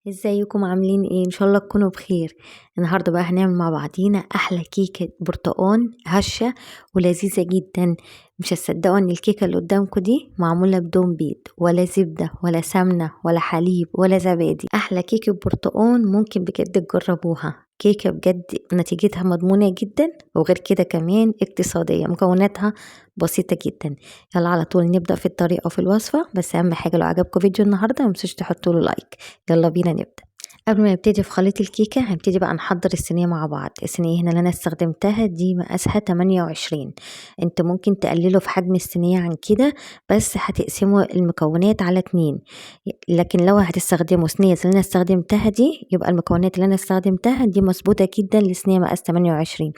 ازيكم عاملين ايه؟ ان شاء الله تكونوا بخير. النهارده بقى هنعمل مع بعضينا احلى كيكة برتقان هشه ولذيذه جدا. مش هتصدقوا ان الكيكه اللي قدامكم دي معمولة بدون بيض ولا زبدة ولا سمنه ولا حليب ولا زبادي. احلى كيكة برتقان ممكن بجد تجربوها. كيكة بجد نتيجتها مضمونه جدا، وغير كده كمان اقتصادية، مكوناتها بسيطة جدا. يلا على طول نبدا في الطريقة وفي الوصفة. بس اهم حاجة لو عجبكم فيديو النهارده ما تنسوش تحطوا له like. يلا بينا نبدا. قبل ما نبتدي في خليط الكيكه هنبتدي بقى نحضر الصينية مع بعض. الصينية هنا اللي انا استخدمتها دي مقاسها 28. انت ممكن تقللوا في حجم الصينية عن كده، بس هتقسموا المكونات على 2. لكن لو هتستخدموا صينية زي اللي انا استخدمتها دي، يبقى المكونات اللي انا استخدمتها دي مظبوطة جدا لصينيه مقاس 28.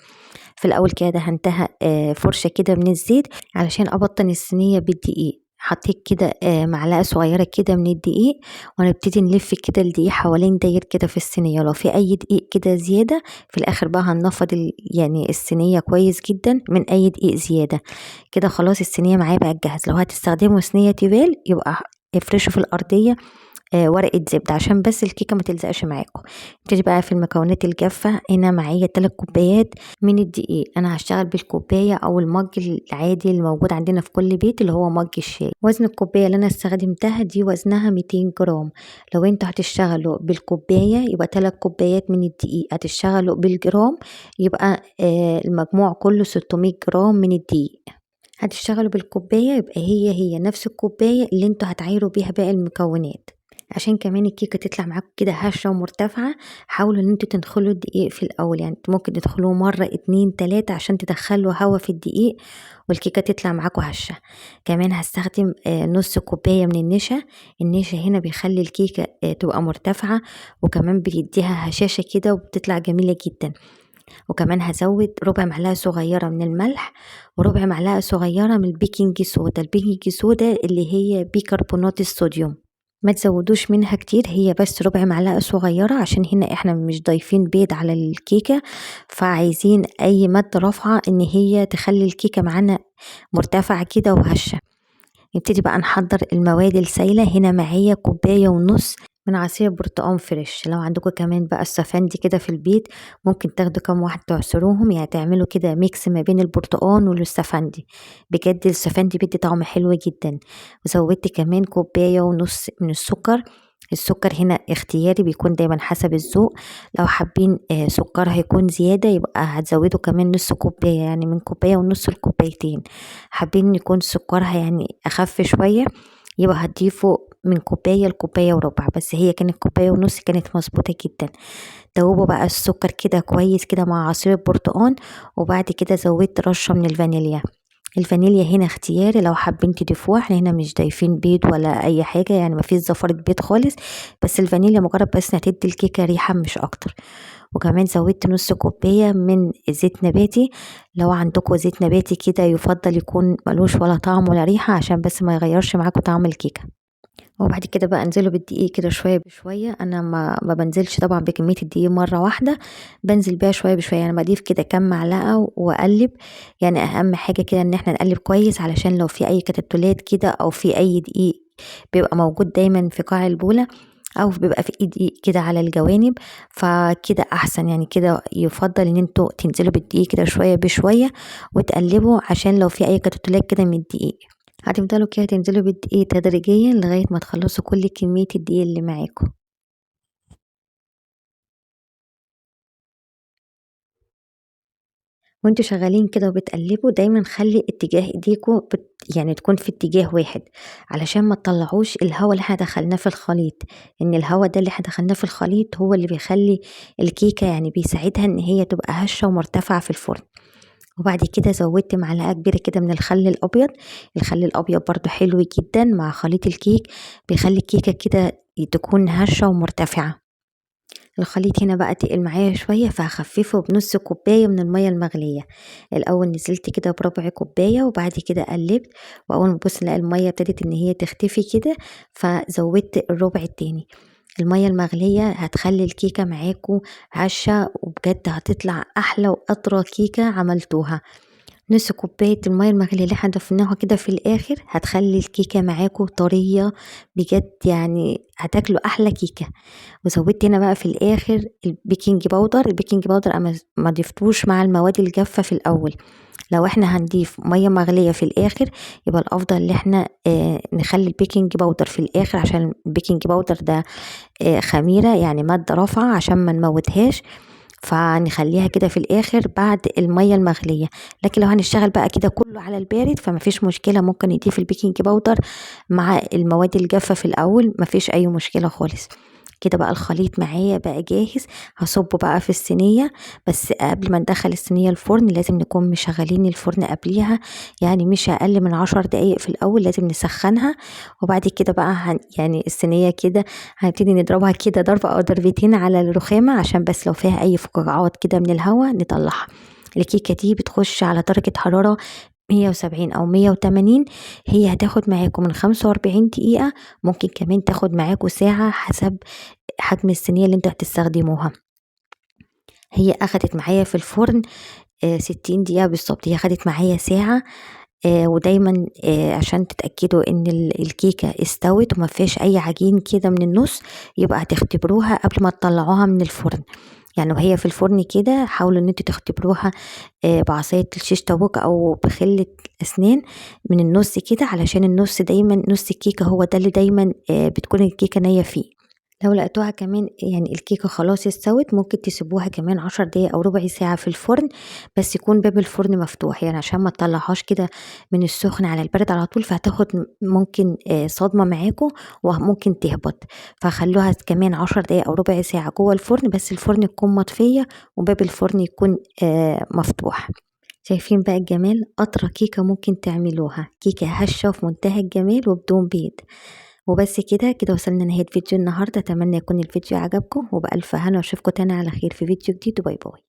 في الاول كده دهنتها فرشه كده من الزيت علشان ابطن الصينية بالدقيق. حطيت كده معلقه صغيرة كده من الدقيق، ونبتدي نلف كده الدقيق حوالين داير كده في الصينية. لو في اي دقيق كده زيادة في الاخر بقى هننفض يعني الصينية كويس جدا من اي دقيق زيادة. كده خلاص الصينية معايا بقت جاهزة. لو هتستخدموا صينية تيفال يبقى افرشوا في الارضية ورقة زبدة عشان بس الكيكه ما تلزقش معاكم. نبتدي بقى في المكونات الجافه. هنا معايا 3 كوبايات من الدقيق. انا هشتغل بالكوبايه او المج العادي اللي موجود عندنا في كل بيت، اللي هو مج الشاي. وزن الكوباية اللي انا استخدمتها دي وزنها 200 جرام. لو انتوا هتشتغلوا بالكوبايه يبقى 3 كوبايات من الدقيق، هتشتغلوا بالجرام يبقى المجموع كله 600 جرام من الدقيق. هتشتغلوا بالكوبايه يبقى هي نفس الكوباية اللي انتوا هتعايروا بيها باقي المكونات. عشان كمان الكيكه تطلع معاكم كده هشه ومرتفعه، حاولوا ان انتوا تدخلوا الدقيق في الاول. يعني ممكن تدخلوه مرة 2 3 عشان تدخلوا هوا في الدقيق والكيكه تطلع معاكم هشه. كمان هستخدم نص كوباية من النشا. النشا هنا بيخلي الكيكه تبقى مرتفعة، وكمان بيديها هشاشة كده وبتطلع جميلة جدا. وكمان هزود ربع معلقه صغيرة من الملح، وربع معلقه صغيرة من ال baking soda. ال baking soda اللي هي بيكربونات الصوديوم، ما تزودوش منها كتير، هي بس ربع معلقه صغيرة عشان هنا احنا مش ضايفين بيض على الكيكه، فعايزين اي مادة رافعه ان هي تخلي الكيكه معانا مرتفعة كده وهشه. نبتدي بقى نحضر المواد السايله. هنا معايا 1.5 كوباية من عصير برتقان fresh. لو عندكم كمان بقى السفندي كده في البيت ممكن تاخدوا كام واحد تعصروهم، يعني تعملوا كده mix ما بين البرتقان والسفندي. بجد السفندي بيدي طعم حلو جدا. وزودت كمان 1.5 كوباية من السكر. السكر هنا اختياري، بيكون دايما حسب الذوق. لو حابين سكر هيكون زيادة يبقى هتزودوا كمان نص كوباية، يعني من 1.5 كوباية لكوبايتين. حابين يكون سكرها يعني اخف شوية يبقى هتضيفوا من كوباية لكوباية وربع، بس هي كانت 1.5 كوباية كانت مظبوطة جدا. دوبوا بقى السكر كده كويس كده مع عصير البرتقان، وبعد كده زودت رشة من الفانيليا. الفانيليا هنا اختياري لو حابين تضيفوها، احنا هنا مش ضايفين بيض ولا اي حاجة، يعني مفيش زفرة بيض خالص، بس الفانيليا مجرد بس هتدي الكيكة ريحة مش اكتر. وكمان زودت نص كوباية من زيت نباتي. لو عندكم زيت نباتي كده يفضل يكون ملوش ولا طعم ولا ريحة عشان بس ما يغيرش معاكم طعم الكيكة. وبعد كده بقى انزله بالدقيق كده شوية بشوية. انا ما بنزلش طبعا بكمية الدقيق مرة واحدة، بنزل بيها شوية بشوية، يعني بضيف كده كام معلقه واقلب. يعني اهم حاجة كده ان احنا نقلب كويس علشان لو في اي كتلات كده او في اي دقيق بيبقى موجود دايما في قاع البوله او بيبقى في دقيق كده على الجوانب، فكده احسن. يعني كده يفضل ان انتوا تنزلوا بالدقيق كده شوية بشوية وتقلبوا عشان لو في اي كتلات كده من الدقيق. هتفضلوا كده تنزلوا بالدقيق تدريجيا لغاية ما تخلصوا كل كمية الدقيق اللي معاكم. وانتوا شغالين كده وبتقلبوا دايما خلي اتجاه ايديكوا يعني تكون في اتجاه واحد علشان ما تطلعوش الهواء اللي احنا دخلناه في الخليط، ان الهواء ده اللي احنا دخلناه في الخليط هو اللي بيخلي الكيكة يعني بيساعدها ان هي تبقى هشة ومرتفعة في الفرن. وبعد كده زودت معلقة كبيرة كده من الخل الأبيض. الخل الأبيض برضو حلو جدا مع خليط الكيك، بيخلي الكيكة كده تكون هشة ومرتفعة. الخليط هنا بقى تقل معايا شوية فهخففه بنص كوباية من المية المغلية. الأول نزلت كده بربع كوباية وبعد كده قلبت، وأول ما ببص الاقي المية ابتدت إن هي تختفي كده فزودت الربع التاني. المية المغلية هتخلي الكيكة معاكو هشة وبجد هتطلع أحلى وأطرى كيكة عملتوها. نص كوباية المية المغلية اللي احنا ضفناها كده في الاخر هتخلي الكيكة معاكم طرية بجد، يعني هتاكلوا احلى كيكة. وزودت هنا بقى في الاخر ال baking powder. ال baking powder انا ما ضفتوش مع المواد الجافة في الاول، لو احنا هنضيف مية مغلية في الاخر يبقى الافضل ان احنا نخلي ال baking powder في الاخر، عشان ال baking powder ده خميرة يعني مادة رافعة عشان ما نموتهاش، فنخليها كده في الاخر بعد المية المغلية. لكن لو هنشتغل بقى كده كله على البارد فمفيش مشكلة، ممكن نضيف ال baking powder مع المواد الجافة في الاول، مفيش اي مشكلة خالص. كده بقى الخليط معايا بقى جاهز، هصبه بقى في الصينية. بس قبل ما ندخل الصينية الفرن لازم نكون مشغلين الفرن قبليها، يعني مش اقل من 10 دقايق في الاول لازم نسخنها. وبعد كده بقى يعني الصينية كده هنبتدي نضربها كده ضربة او ضربتين على الرخامة، عشان بس لو فيها اي فقاعات كده من الهواء نطلعها. الكيكة دي بتخش على درجة حرارة 170 او 180، هي هتاخد معاكم من 45 دقيقة، ممكن كمان تاخد معاكم ساعة حسب حجم الصينية اللي انتوا هتستخدموها. هي اخدت معايا في الفرن 60 دقيقة بالظبط، هي خدت معايا ساعة. ودايما عشان تتأكدوا ان الكيكة استوت وما فيهاش اي عجين كده من النص، يبقى هتختبروها قبل ما تطلعوها من الفرن. يعني وهي في الفرن كده حاولوا ان انتوا تختبروها بعصاية الشيش طاووق او بخلة اسنان من النص كده، علشان النص دايما نص الكيكة هو ده اللي دايما بتكون الكيكة نية فيه. لو لقيتوها كمان يعني الكيكة خلاص استوت، ممكن تسيبوها كمان 10 دقايق او ربع ساعة في الفرن، بس يكون باب الفرن مفتوح، يعني عشان ما تطلعهاش كده من السخن على البارد على طول، فهتاخد ممكن صدمة معاكم وممكن تهبط. فخلوها كمان 10 دقايق او ربع ساعة جوه الفرن، بس الفرن يكون مطفية وباب الفرن يكون مفتوح. شايفين بقى الجمال؟ اطرى كيكة ممكن تعملوها، كيكة هشة وفي منتهى الجمال وبدون بيض. وبس كده كده وصلنا لنهاية فيديو النهاردة. أتمنى يكون الفيديو عجبكم، وبألف هنا، وأشوفكم تاني على خير في فيديو جديد. و bye bye.